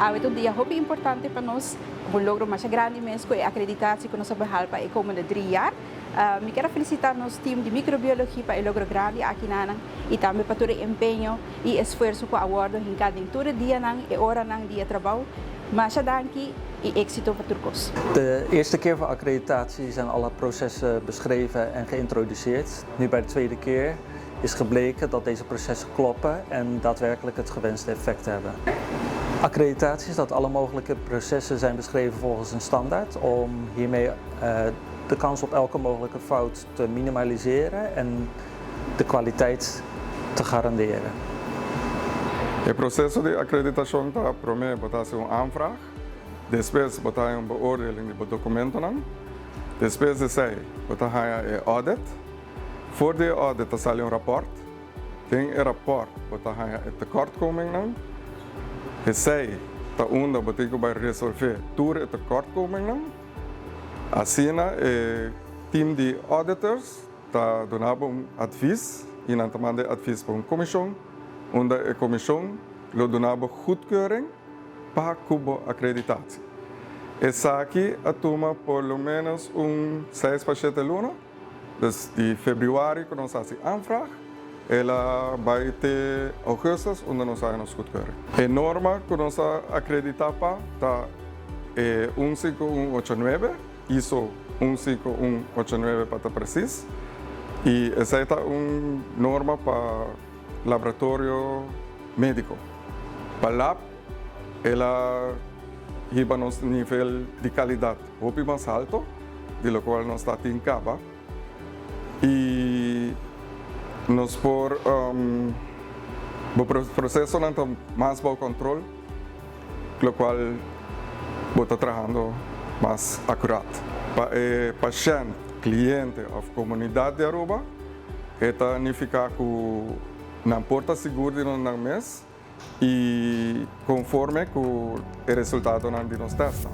Awe ta un dia hopi importante pa nos, un logro masha grandi mes cu e acreditatie cu nos a behal pa e komende 3 jaar. Mi kier a felicita nos team di microbiologie pa e logro grandi aki nan y tambe pa tur e empeño y esfuerso cu a wordo hinca den tur e dianan y oranan di trabou. Masha danki y exito pa tur cos. De eerste keer voor accreditatie zijn alle processen beschreven en geïntroduceerd. Nu bij de tweede keer is gebleken dat deze processen kloppen en daadwerkelijk het gewenste effect hebben. Accreditatie is dat alle mogelijke processen zijn beschreven volgens een standaard om hiermee de kans op elke mogelijke fout te minimaliseren en de kwaliteit te garanderen. E proceso di acreditacion ta: prome bo ta haci un aanvraag, despues bo ta un beoordeling di documentonan, despues di esey bo ta e audit, for di audit ta sali un rapport, den e rapport bo ta e tekortkomingnan, esey ta unda bo tin cu resolve tur e tekortkomingnan, asina e team di auditors ta duna un advies y nan ta manda advies pa un comision, unda e comision lo duna goedkeuring pa cu bo acreditatie. Esaki a tuma por lo menos un 6 pa 7 luna, dus di februari cu nos a haci aanvraag, el a bay te augustus unda nos a nos goedkeuring. E norma cu nos a acredita pa ta e 15189, ISO 15189 pa ta precies. Y esey ta un norma pa laboratorio medico. Pa lab, el a hiba nos nivel di calidad hopi mas halto, di locual nos ta tin caba. Y nos por e procesonan ta mas bou control, locual bo ta trahando mas acuraat. Pa e pashent, cliente of comunidad di Aruba, ta significa cu nan por ta sigur di nan mes y conforme cu e resultado di nos test.